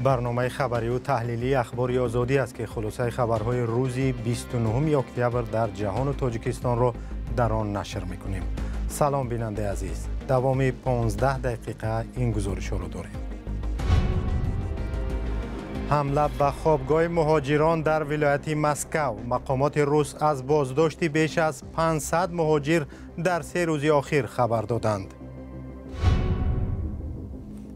Барномаи хабариву таҳлилии Ахбори Озодӣ аст, ки хулосаи хабарҳои рӯзи 29 октябр дар ҷаҳону Тоҷикистонро дар он нашр мекунем. Салом, бинандаи азиз. Давоми 15 дақиқа ин гузоришҳоро дорем. Ҳамла ба хобгоҳи муҳоҷирон дар вилояти Москав. Мақомоти рус аз боздошти беш аз 500 муҳоҷир дар 3 рӯзи охир хабар доданд.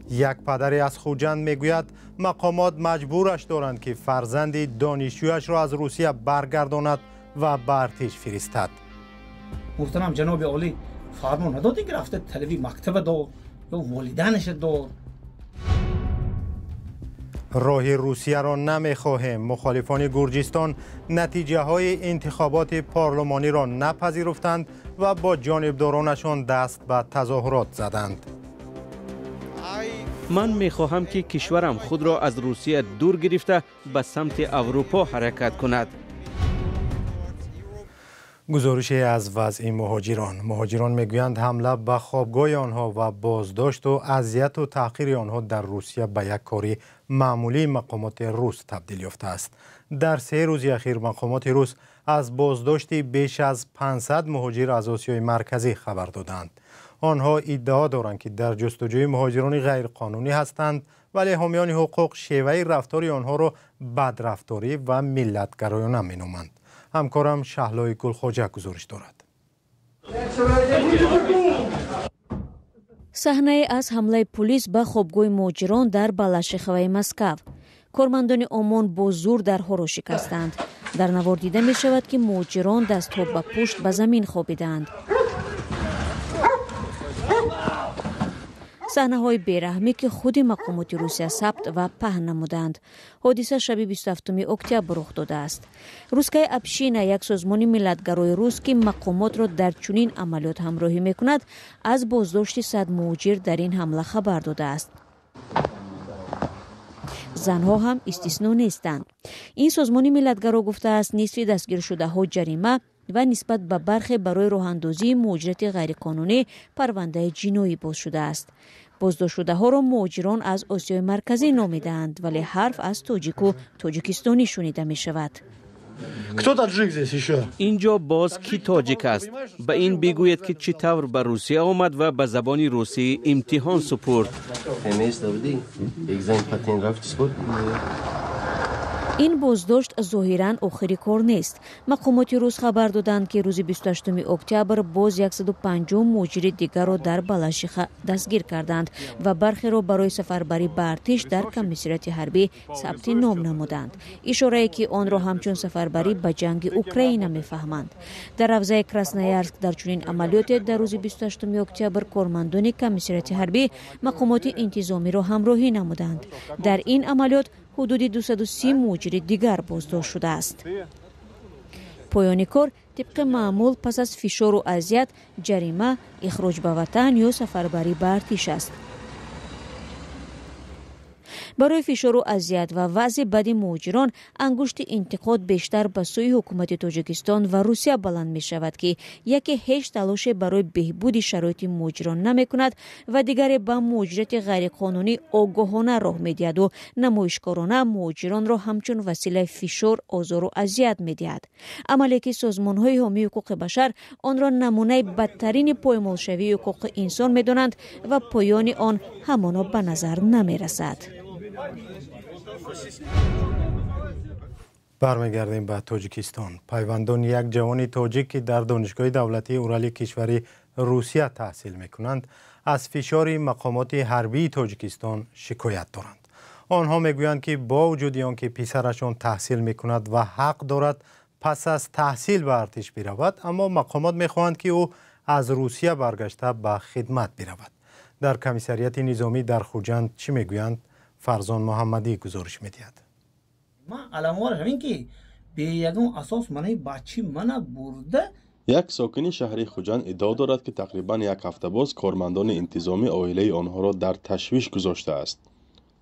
Як падаре аз Хуҷанд мегӯяд, мақомот маҷбураш доранд, ки фарзанди донишҷӯяшро аз Русия баргардонад ва ба артиш фиристад. Муҳтарам ҷаноби олӣ, фармон надодӣ, ки рафта талаби мактаба дор ё волиданаша дор. Роҳи Русияро намехоҳем. Мухолифони Гурҷистон натиҷаҳои интихоботи парлумониро напазируфтанд ва бо ҷонибдоронашон даст ба тазоҳурот заданд. Ман мехоҳам, ки кишварам худро аз Русия дур гирифта, ба самти Аврупо ҳаракат кунад. Гузорише аз вазъи муҳоҷирон. Муҳоҷирон мегӯянд, ҳамла ба хобгоҳи онҳо ва боздошту азияту таҳқири онҳо дар Русия ба як кори маъмулии мақомоти рус табдил ёфтааст. Дар 3 рӯзи ахир мақомоти рус аз боздошти беш аз 500 муҳоҷир аз Осиёи Марказӣ хабар доданд. Онҳо иддао доранд, ки дар ҷустуҷӯи муҳоҷирони ғайрқонунӣ ҳастанд, вале ҳомиёни ҳуқуқ шеваи рафтори онҳоро бадрафторӣ ва миллатгароёна меноманд. Ҳамкорам Шаҳлои Гулхоҷа гузориш дорад. Саҳнае аз ҳамлаи пулис ба хобгоҳи муҳоҷирон дар Балашиховаи Москав. Кормандони ОМОН бо зур дарҳоро шикастанд. Дар навор дида мешавад, ки муҳоҷирон дастҳо ба пушт ба замин хобидаанд. Саҳнаҳои бераҳмӣ, ки худи мақомоти Русия сабт ва паҳн намуданд. Ҳодиса шаби 27 октябр рух додааст. Русская община, як созмони миллатгарои рус, ки мақомотро дар чунин амалиёт ҳамроҳӣ мекунад, аз боздошти 100 муҳоҷир дар ин ҳамла хабар додааст. Занҳо ҳам истисно нестанд. Ин созмони миллатгаро гуфтааст, нисфи дастгиршудаҳо ҷарима ва нисбат ба бархе барои роҳандозии муҳоҷирати ғайриқонунӣ парвандаи ҷиноӣ боз шудааст. Боздоштшудаҳоро муҳоҷирон аз Осиёи Марказӣ номидаанд, вале ҳарф аз тоҷику тоҷикистонӣ шунида мешавад. Кто таджик здесь еще? Инҷо боз кӣ тоҷик аст? Ба ин бигӯед, ки чӣ тавр ба Русия омад ва ба забони русӣ имтиҳон супурд. Ин боздошт зоҳиран охири кор нест. Мақомоти рус хабар доданд, ки рӯзи 28 октябр боз 150 муҳоҷири дигарро дар Балашиха дастгир карданд ва бархеро барои сафарбарӣ ба артиш дар комиссариати ҳарбӣ сабти ном намуданд, ишорае ки онро ҳамчун сафарбарӣ ба ҷанги Украина мефаҳманд. Дар ҳавзаи Красноярск дар чунин амалиёте дар рӯзи 28 октябр кормандони комиссариати ҳарбӣ мақомоти интизомиро ҳамроҳӣ намуданд. Дар ин амалиёт ҳудуди 230 муҳоҷири дигар боздошт шудааст. Поёни кор тибқи маъмул пас аз фишору азият, ҷарима, ихроҷ ба ватан ё сафарбарӣ ба артиш аст. Барои фишору азият ва вазъи бади муҳоҷирон ангушти интиқод бештар ба сӯи ҳукумати Тоҷикистон ва Русия баланд мешавад, ки яке ҳеҷ талоше барои беҳбуди шароити муҳоҷирон намекунад ва дигаре ба муҳоҷирати ғайриқонунӣ огоҳона роҳ медиҳаду намоишкорона муҳоҷиронро ҳамчун василаи фишор, озору азият медиҳад. Амале ки созмонҳои ҳомии ҳуқуқи башар онро намунаи бадтарини поймолшавии ҳуқуқи инсон медонанд ва поёни он ҳамоно ба назар намерасад. Бармегардем ба Тоҷикистон. Пайвандони як ҷавони тоҷик, ки дар Донишгоҳи давлатии Урали кишвари Русия таҳсил мекунанд, аз фишори мақомоти ҳарбии Тоҷикистон шикоят доранд. Онҳо мегӯянд, ки бо вуҷуди он ки писарашон таҳсил мекунад ва ҳақ дорад пас аз таҳсил ба артиш биравад, аммо мақомот мехоҳанд, ки ӯ аз Русия баргашта ба хидмат биравад. Дар комиссариати низомӣ дар Хуҷанд чӣ мегӯянд? Фарзон Муҳаммадӣ гузориш медиҳад. Ман аламвор ҳамин ки бе ягон асос манаи бачи мана бурда. Як сокини шаҳри Хуҷанд иддао дорад, ки тақрибан як ҳафта боз кормандони интизомӣ оилаи онҳоро дар ташвиш гузоштааст.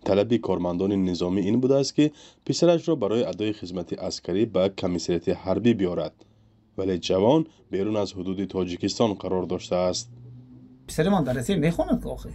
Талаби кормандони низомӣ ин будааст, ки писарашро барои адои хизмати аскарӣ ба комиссариати ҳарбӣ биёрад, вале ҷавон берун аз ҳудуди Тоҷикистон қарор доштааст. Писари ман дар Россия мехонад охи.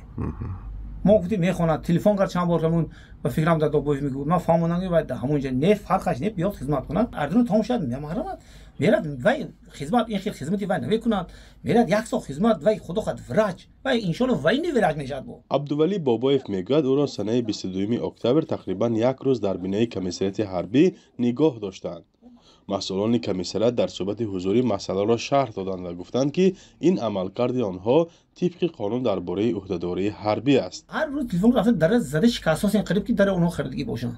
Мо гуфтем, мехонад, телефон кард чанд бор, ҳамун ба фикрам дар Добоев мегуфт. Ман фаҳмондам, ки вай ҳамонҷа не, фарқаш не, биёд хизмат кунад. Ардуно тамом шуд, мемаҳрамат мерад, вай хизмат, ин хел хизмати вай намекунад. Мерад як сол хизмат, вай худо хоҳад врач, вай иншоалло военный врач мешавад бо. Абдувалӣ Бобоев мегӯяд, ӯро санаи 22 октябр тақрибан як рӯз дар бинои комиссариати ҳарбӣ нигоҳ доштанд. Масъулони комиссариат дар суҳбати ҳузурӣ масъаларо шарҳ доданд ва гуфтанд, ки ин амалкарди онҳо тибқи қонун дар бораи ӯҳдадории ҳарбӣ аст. Ҳар рӯз телефон рафта, дара зада шикастосен, қариб ки дара онҳо харидагӣ бошанд.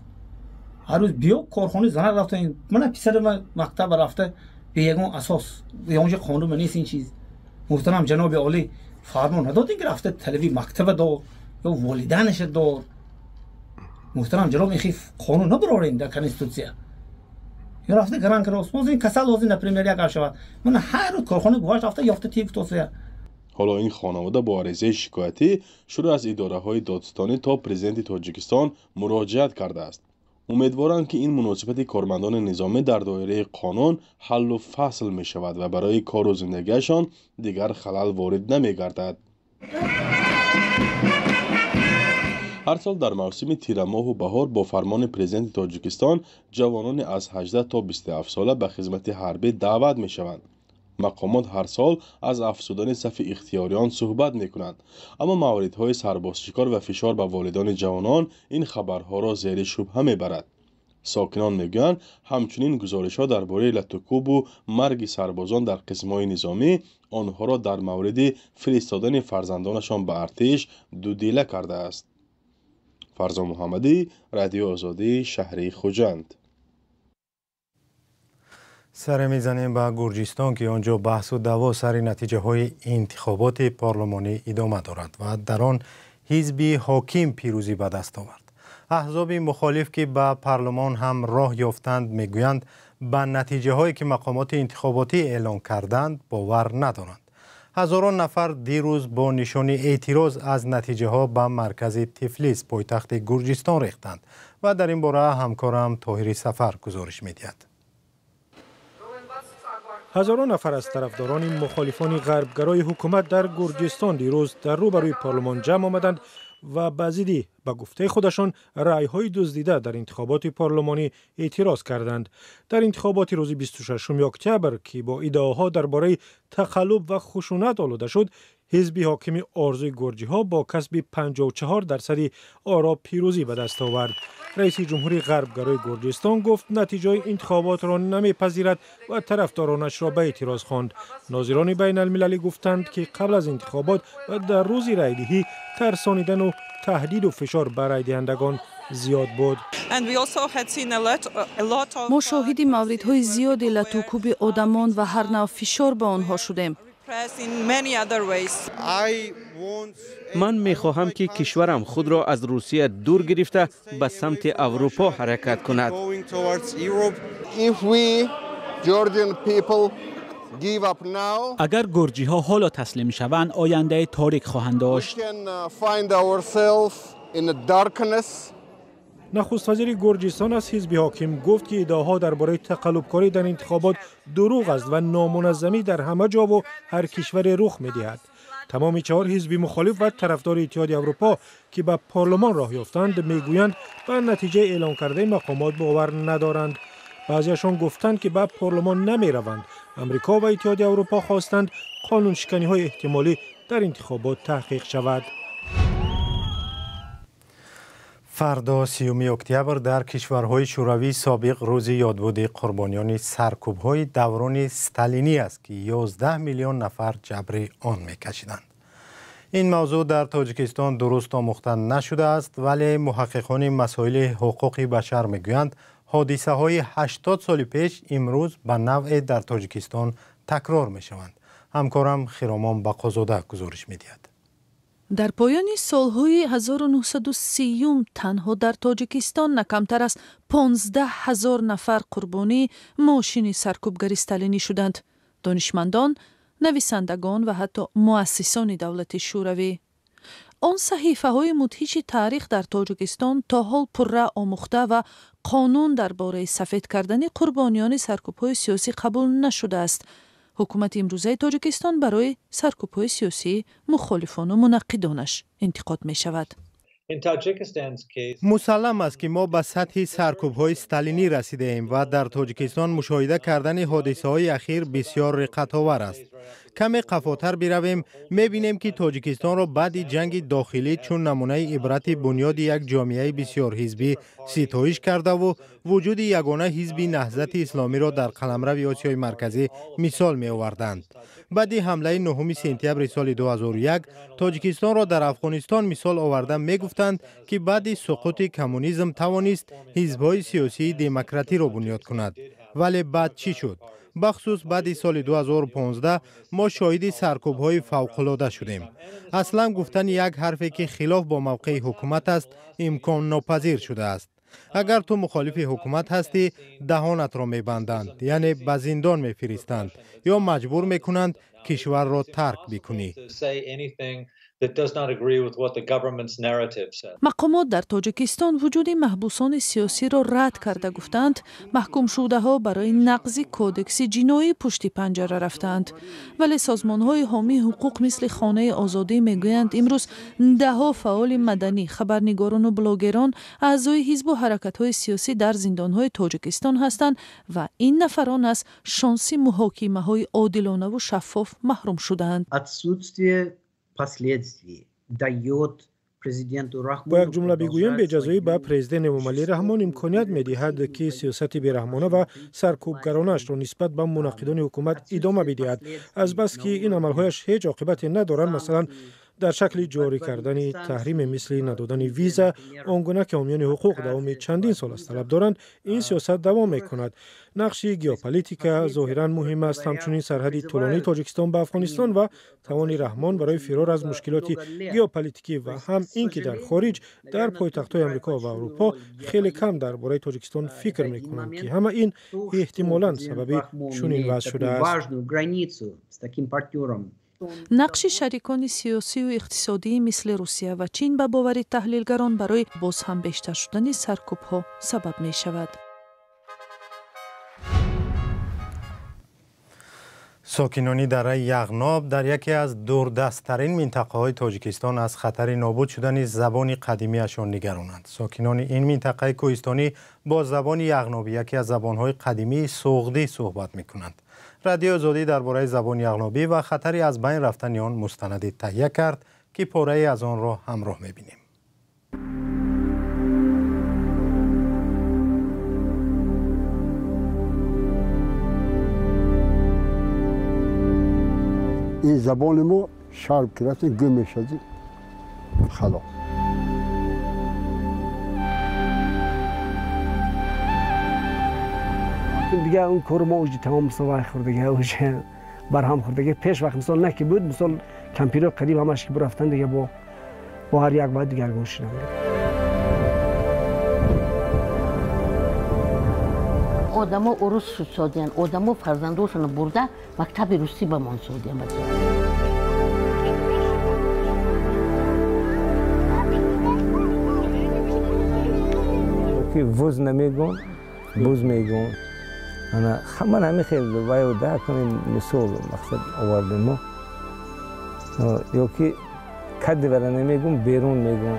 Ҳар рӯз биё корхонаи зана рафта, мана писари ман мактаба рафта бе ягон асос, ягонҷа қонун нест ин чиз. Муҳтарам ҷаноби олӣ, фармон надодем, ки рафта талаби мактаба дор ё волиданаша дор. Муҳтарам ҷаноб, ин хел қонун набарорем дар конститутсия. Ё рафта гаран карос боз ин касал лозим, например, як шавад, мана ҳар рӯз корхона гувашт рафта ёфта тиб тосия. Ҳоло ин хонавода бо аризаи шикоятӣ шурӯъ аз идораҳои додстонӣ то президенти Тоҷикистон муроҷиат кардааст. Умедворанд, ки ин муносибати кормандони низомӣ дар доираи қонун ҳаллу фасл мешавад ва барои кору зиндагиашон дигар халал ворид намегардад. Ҳар сол дар мавсими тирамоҳу баҳор бо фармони президенти Тоҷикистон ҷавонони аз 18 то 27 сола ба хизмати ҳарбӣ даъват мешаванд. Мақомот ҳар сол аз афзудани сафи ихтиёриён суҳбат мекунанд, аммо мавридҳои сарбозшикор ва фишор ба волидони ҷавонон ин хабарҳоро зери шубҳа мебарад. Сокинон мегӯянд, ҳамчунин гузоришҳо дар бораи латукӯбу марги сарбозон дар қисмҳои низомӣ онҳоро дар мавриди фиристодани фарзандонашон ба артиш дудила кардааст. Фарзон Муҳаммадӣ, Радиои Озодӣ, шаҳри Хуҷанд. Саре мезанем ба Гурҷистон, ки он ҷо баҳсу даъво сари натиҷаҳои интихоботи парлумонӣ идома дорад ва дар он ҳизби ҳоким пирӯзӣ ба даст овард. Аҳзоби мухолиф, ки ба парлумон ҳам роҳ ёфтанд, мегӯянд, ба натиҷаҳое ки мақомоти интихоботӣ эълон карданд, бовар надоранд. Ҳазорон нафар дирӯз бо нишони эътироз аз натиҷаҳо ба маркази Тифлис, пойтахти Гурҷистон, рехтанд ва дар ин бора ҳамкорам Тоҳири Сафар гузориш медиҳад. Ҳазорон нафар аз тарафдорони мухолифони ғарбгарои ҳукумат дар Гурҷистон дирӯз дар рӯбарӯи парлумон ҷамъ омаданд ва ба зидди, ба гуфтаи худашон, раъйҳои дуздида дар интихоботи парлумонӣ эътироз карданд. Дар интихоботи рӯзи 26 октябр, ки бо иддаоҳо дар бораи тақаллуб ва хушунат олуда шуд, ҳизби ҳокими Орзуи гурҷиҳо бо касби 54% оро пирӯзӣ ба даст овард. Раиси ҷумҳури ғарбгарои Гурҷистон гуфт, натиҷаи интихоботро намепазирад ва тарафдоронашро ба эътироз хонд. Нозирони байналмилалӣ гуфтанд, ки қабл аз интихобот ва дар рӯзи райдиҳӣ тарсонидану таҳдиду фишор ба райдиҳандагон зиёд буд. Мо шоҳиди мавридҳои зиёди латукӯби одамон ва ҳар навъ фишор ба онҳо шудем. Ман мехоҳам, ки кишварам худро аз Русия дур гирифта, ба самти Аврупо ҳаракат кунад. Агар гурҷиҳо ҳоло таслим шаванд, ояндаи торик хоҳанд дошт. Нахуствазири Гурҷистон аз ҳизби ҳоким гуфт, ки иддаоҳо дар бораи тақаллубкорӣ дар интихобот дурӯғ аст ва номуназзамӣ дар ҳама ҷову ҳар кишваре рух медиҳад. Тамоми чаҳор ҳизби мухолиф ва тарафдори Иттиҳоди Аврупо, ки ба парлумон роҳ ёфтанд, мегӯянд, ба натиҷаи эълон кардаи мақомот бовар надоранд. Баъзеашон гуфтанд, ки ба парлумон намераванд. Амрико ва Иттиҳоди Аврупо хостанд, қонуншиканиҳои эҳтимолӣ дар интихобот таҳқиқ шавад. Фардо, 30 октябр, дар кишварҳои шӯравии собиқ рӯзи ёдбуди қурбониёни саркӯбҳои даврони сталинӣ аст, ки 11 миллион нафар ҷабри он мекашиданд. Ин мавзӯъ дар Тоҷикистон дуруст омӯхта нашудааст, вале муҳаққиқони масоили ҳуқуқи башар мегӯянд, ҳодисаҳои 80 соли пеш имрӯз ба навъе дар Тоҷикистон такрор мешаванд. Ҳамкорам Хиромон Бақозода гузориш медиҳад. Дар поёни солҳои 1930 танҳо дар Тоҷикистон на камтар аз 15 ҳазор нафар қурбонии мошини саркӯбгари сталинӣ шуданд: донишмандон, нависандагон ва ҳатто муассисони давлати шӯравӣ. Он саҳифаҳои мудҳиши таърих дар Тоҷикистон то ҳол пурра омӯхта ва қонун дар бораи сафед кардани қурбониёни саркӯбҳои сиёсӣ қабул нашудааст. Ҳукумати имрӯзаи Тоҷикистон барои саркӯбҳои сиёсии мухолифону мунаққидонаш интиқод мешавад. Мусаллам аст, ки мо ба сатҳи саркӯбҳои сталинӣ расидаем ва дар Тоҷикистон мушоҳида кардани ҳодисаҳои ахир бисёр риққатовар аст. Каме қафотар биравем, мебинем, ки тоҷикистонро баъди ҷанги дохилӣ чун намунаи ибрати бунёди як ҷомеаи бисёрҳизбӣ ситоиш кардаву вуҷуди ягона ҳизби Наҳзати Исломиро дар қаламрави Осиёи Марказӣ мисол меоварданд. Баъди ҳамлаи 9 сентябри соли 2001 Тоҷикистонро дар Афғонистон мисол оварда мегуфтанд, ки баъди суқути коммунизм тавонист ҳизбҳои сиёсии демократиро бунёд кунад. Вале баъд чӣ шуд? Бахусус баъди соли 2015 мо шоҳиди саркӯбҳои фавқулода шудем. Аслан гуфтани як ҳарфе, ки хилоф бо мавқеи ҳукумат аст, имконнопазир шудааст. Агар ту мухолифи ҳукумат ҳастӣ, даҳонатро мебанданд, яъне ба зиндон мефиристанд ё маҷбур мекунанд кишварро тарк бикунӣ. Мақомот дар Тоҷикистон вуҷуди маҳбусони сиёсиро рад карда гуфтаанд, маҳкумшудаҳо барои нақзи кодекси ҷиноӣ пушти панҷара рафтаанд. Вале созмонҳои ҳомии ҳуқуқ мисли Хонаи Озодӣ мегӯянд, имрӯз даҳҳо фаъоли маданӣ, хабарнигорону блогерон, аъзои ҳизбу ҳаракатҳои сиёсӣ дар зиндонҳои Тоҷикистон ҳастанд ва ин нафарон аз шонси муҳокимаҳои одилонаву шаффоф маҳрум шудаанд. Бо як ҷумла бигӯем, беҷазоӣ ба президент Эмомалӣ Раҳмон имконият медиҳад, ки сиёсати бераҳмона ва саркӯбгаронаашро нисбат ба мунаққидони ҳукумат идома бидиҳад. Азбаски ин амалҳояш ҳеҷ оқибате надоранд, масалан дар шакли ҷорӣ кардани таҳриме мисли надодани виза, он гуна ки ҳомиёни ҳуқуқ давоми чандин сол аст талаб доранд, ин сиёсат давом мекунад. Нақши геополитика зоҳиран муҳим аст, ҳамчунин сарҳади тӯлонии Тоҷикистон ба Афғонистон ва тавони Раҳмон барои фирор аз мушкилоти геополитикӣ ва ҳам ин ки дар хориҷ, дар пойтахтҳои Амрико ва Аврупо хеле кам дар бораи Тоҷикистон фикр мекунанд, ки ҳама ин эҳтимолан сабаби чунин вазъ шудааст. Нақши шарикони сиёсию иқтисодӣ мисли Русия ва Чин ба бовари таҳлилгарон барои боз ҳам бештар шудани саркӯбҳо сабаб мешавад. Сокинони дараи Яғноб дар яке аз дурдасттарин минтақаҳои Тоҷикистон аз хатари нобуд шудани забони қадимиашон нигаронанд. Сокинони ин минтақаи кӯҳистонӣ бо забони яғнобӣ, яке аз забонҳои қадимии суғдӣ, суҳбат мекунанд. Радиои Озодӣ дар бораи забони яғнобӣ ва хатари аз байн рафтани он мустанаде таҳия кард, ки порае аз онро ҳамроҳ мебинем. Ин забони мо шарб ки рафтем, гум мешавад, халос. Дига он кор мо уҷи тамом мисол хӯрдага, уҷи барҳам хӯрдага. Пеш вақт мисол не ки буд, мисол кампирҳо қариб ҳамаш ки бурафтан, дига бо ҳар як бояд дигаргун шудан. Одамо урус содиян, одамо фарзандошонро бурда мактаби русӣ ба мон содиян. Ки вуз намегӯн, буз мегӯн. Ана ман ҳамин хел вайо да кунем, мисол мақсад овардем мо. Ё ки кади вара намегӯн, берун мегӯн.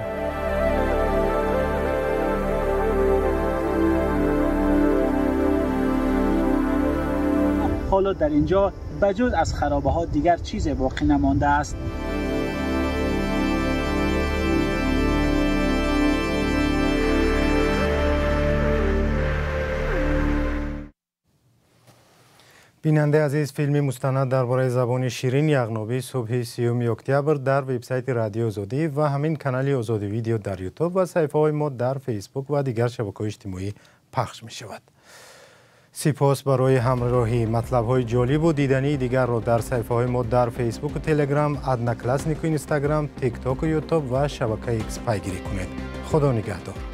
ҳоло дар инҷо ба ҷуз аз харобаҳо дигар чизе боқӣ намондааст. Бинандаи азиз, филми мустанад дар бораи забони ширин яғнобӣ субҳи 30 октябр дар вебсайти Радиои Озодӣ ва ҳамин канали Озодӣ Видео дар Ютуб ва саҳифаҳои мо дар Фейсбук ва дигар шабакаҳои иҷтимоӣ пахш мешавад. Сипос барои ҳамроҳӣ. Матлабҳои ҷолибу дидании дигарро дар саҳифаҳои мо дар Фейсбуку Телеграм, Однокласснику Инстаграм, Тиктоку Ютуб ва шабакаи Икс пайгирӣ кунед. Худо нигаҳдор.